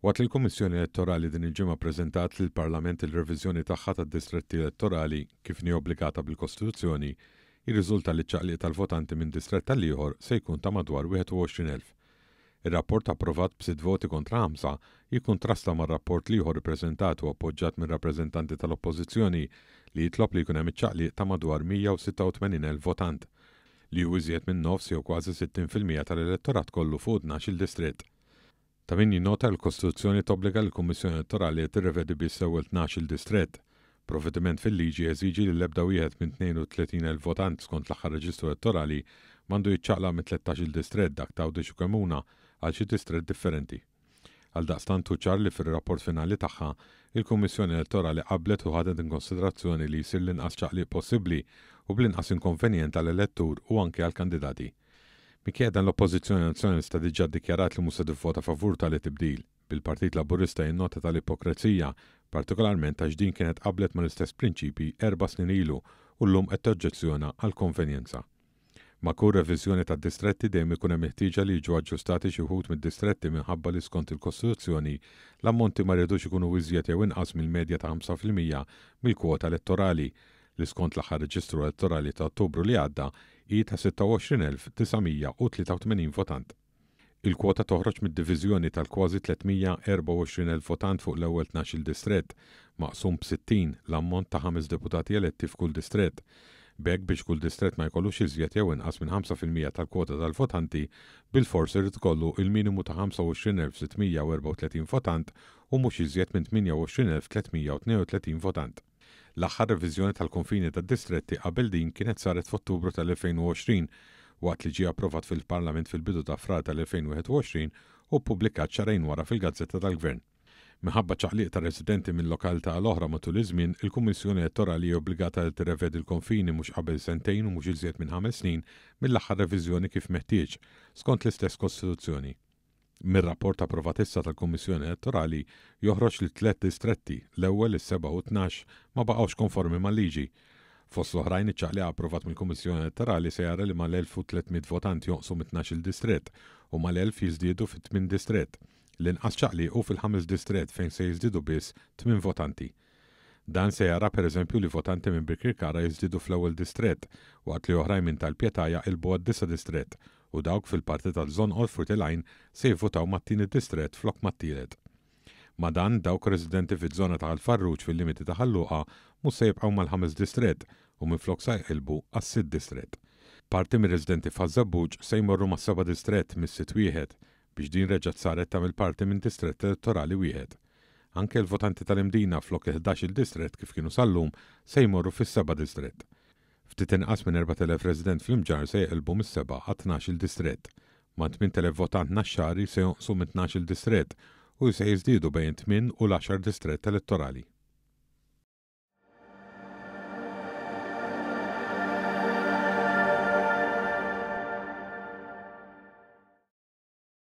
Waqt li l-Kummissjoni Elettorali din il-ġimgħa ppreżentat lill-Parlament il-reviżjoni tagħha tad-distretti elettorali kif inhi obbligata bil-Kostituzzjoni, jirriżulta li ċ-ċaqliq tal-votanti minn distrett għal ieħor se jkun ta' madwar 21,000. Ir-rapport approvat b'sitt voti kontra ħamsa jikkuntrasta mar-rapport l-ieħor ippreżentat u appoġġat minn rappreżentanti tal-Oppożizzjoni li jitlob li jkun hemm iċ-ċaqliq ta' madwar 186,000 votant, li hu iżjed minn nofs jew kważi 60% tal-elettorat kollu fuq 12-il distrett. Ta' min jinnota li l-Kostituzzjoni tobbliga lill-Kummissjoni Elettorali li tirrevedi biss l-ewwel 12-il distrett. Provvediment fil-liġi jeżiġi li l-ebda wieħed minn 32,000 votant skont l-aħħar reġistru elettorali m'għandu jiċċaqlaq mit-tlettax-il distrett, dak t'Għawdex u Kemmuna, għal xi distrett differenti. Għaldaqstant hu ċar li fir-rapport finali tagħha, il-Kummissjoni Elettorali qablet u ħadet inkonsiderazzjoni li jsir l-inqas ċaqliq possibbli u bl-inqas inkonvenjent għall-elettur u anke għall-kandidati. Minkejja dan l-Oppożizzjoni Nazzjonalista diġà ddikjarat li mhux se tivvota favur tali tibdil, bil-Partit Laburista jinnota tali ipokrezija, partikolarment għax din kienet qablet mal-istess prinċipji erba' snin ilu u llum qed toġġezzjona għall-konvenjenza. Ma' kull reviżjoni tad-distretti dejjem ikun hemm il-ħtieġa li jiġu aġġustati xi wħud mid-distretti minħabba li skont il-Kostituzzjoni l-ammonti ma jridux ikunu iżjed jew inqas mill-medja ta' 5% mill-kwota elettorali li skont l-aħħar reġistru elettorali ta' Ottubru li għadda hi ta' 26,983 votant. Il-kwota toħroġ mid-diviżjoni tal-kważi 324,000 votant fuq l-ewwel 12-il distrett, maqsum b'60, l-ammont ta' ħames deputati eletti f'kull distrett. B'hekk biex kull distrett ma jkollux iżjed jew inqas minn 5% tal-kwota tal-votanti, bilfors irid ikollu il-minimu ta' 25,634 votant u mhux iżjed minn 28,332 votant. L-aħħar reviżjoni tal-konfini tad-distretti qabel din kienet saret f'Ottubru tal-2020, waqt li ġie approvat fil-Parlament fil-bidu ta' Frar tal-2021 u ppubblikat xahrejn wara fil-Gazzetta tal-Gvern. Minħabba ċaqliq ta' residenti minn lokalità għal oħra matul iż-żmien, il-Kummissjoni Elettorali hi obbligata li tirrevedi l-konfini mhux qabel sentejn u mhux iżjed minn ħames snin mill-aħħar reviżjoni kif meħtieġ, skont l-istess Kostituzzjoni. Mir-rapport approvat issa tal-Kummissjoni Elettorali joħroġ li tliet distretti, l-ewwel, is-seba' u t-tnax, ma baqgħux konformi mal-liġi. Fost l-oħrajn, iċ-ċaqliq approvat mill-Kummissjoni Elettorali se jara li mal-1,300 votant jonqsu mit-tnax-il distrett u mal-1,000 jiżdiedu fit-tmien distrett. L-inqas ċaqliq hu fil-ħames distrett fejn se jiżdiedu biss tmien votanti. Dan se jara pereżempju li votanti minn Birkirkara jiżdiedu fl-ewwel distrett, waqt li oħrajn minn Tal-Pietà jaqilbu għad-disa' distrett u dawk fil-parti taż-Żonqor f'Wied-il-Għajn se jivvutaw mat-tieni distrett flok mat-tielet. Ma' dan, dawk residenti fiż-żona ta' Ħal Farruġ fil-limiti ta' Ħal Luqa mhux se jibqgħu mal-ħames distrett u minflok sa jqilbu għas-sitt distrett. Parti mir-residenti f'Ħaż-Żebbuġ se jmorru mas-seba' distrett mis-sitt wieħed biex din reġgħet saret tagħmel parti minn distrett elettorali wieħed. Anke l-votanti tal-Imdina flok il-ħdax-il distrett kif kienu sal-lum se jmorru fis-seba' distrett. Ftit inqas minn 4,000 resident fl-Imġarr se jeqilbu mis-seba' għat-tnax-il distrett. Mat-8,000 votant Naxxari se jonqsu mit-tnax-il distrett u se jiżdiedu bejn it-tmien u l-għaxar distrett elettorali.